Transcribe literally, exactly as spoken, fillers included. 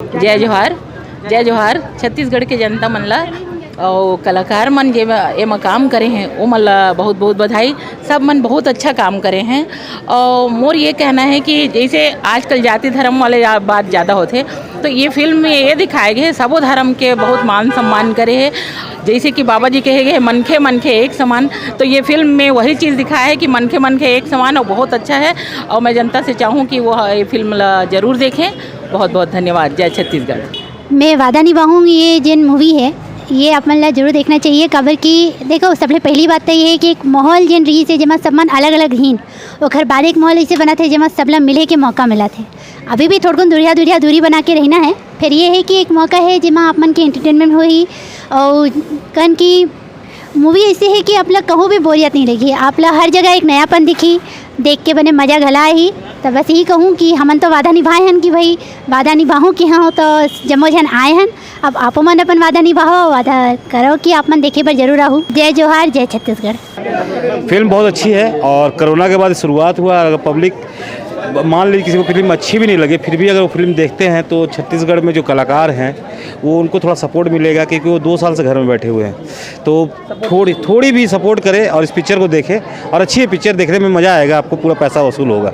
जय जोहार। जय जोहार छत्तीसगढ़ के जनता मन ला। और कलाकार मन जे एमा काम करे हैं, वो मन ला बहुत बहुत बधाई। सब मन बहुत अच्छा काम करे हैं। और मोर ये कहना है कि जैसे आजकल जाति धर्म वाले या-, बात ज़्यादा होते, तो ये फिल्म में ये दिखाए गए हैं, सबो धर्म के बहुत मान सम्मान करे हैं। जैसे कि बाबा जी कहे गए, "मनखे मनखे एक समान", तो ये फिल्म में वही चीज़ दिखाया है कि मनखे मनखे एक समान, और बहुत अच्छा है। और मैं जनता से चाहूँ कि वो ये फिल्म ला जरूर देखें। बहुत बहुत धन्यवाद। जय छत्तीसगढ़। मैं वादा निभाहूँ, ये जेन मूवी है, ये आप मन ला जरूर देखना चाहिए। काबर कि देखो, सबले पहली बात तो ये है कि एक माहौल जेन रही से, जेमा सब मन अलग अलग हीन, ओखर बाद एक माहौल ऐसे बना थे, जेमा सब ला मिले के मौका मिला थे। अभी भी थोड़कुन दूरिया दूरिया दूरी बना के रहना है। फिर ये है कि एक मौका है, जेमा आप मन के एंटरटेनमेंट होही, और कन की मूवी ऐसे है कि आप ला कहूँ भी बोरियत नहीं लगी, आप ला हर जगह एक नयापन दिखी, देख के बने मजा घला ही। तो बस यही कहूँ कि हमन तो वादा निभाए हन कि भाई, वादा निभाहूँ कि हाँ, तो जम्मो झन आए हन। अब आपो मन अपन वादा निभाओ, वादा करो कि आप मन देखे बर जरूर आहू। जय जोहार, जय छत्तीसगढ़। फिल्म बहुत अच्छी है और कोरोना के बाद शुरुआत हुआ। अगर पब्लिक, मान लीजिए, किसी को फिल्म अच्छी भी नहीं लगे, फिर भी अगर वो फिल्म देखते हैं तो छत्तीसगढ़ में जो कलाकार हैं, वो उनको थोड़ा सपोर्ट मिलेगा, क्योंकि वो दो साल से घर में बैठे हुए हैं। तो थोड़ी थोड़ी भी सपोर्ट करें और इस पिक्चर को देखें। और अच्छी है पिक्चर, देखने में मज़ा आएगा आपको, पूरा पैसा वसूल होगा।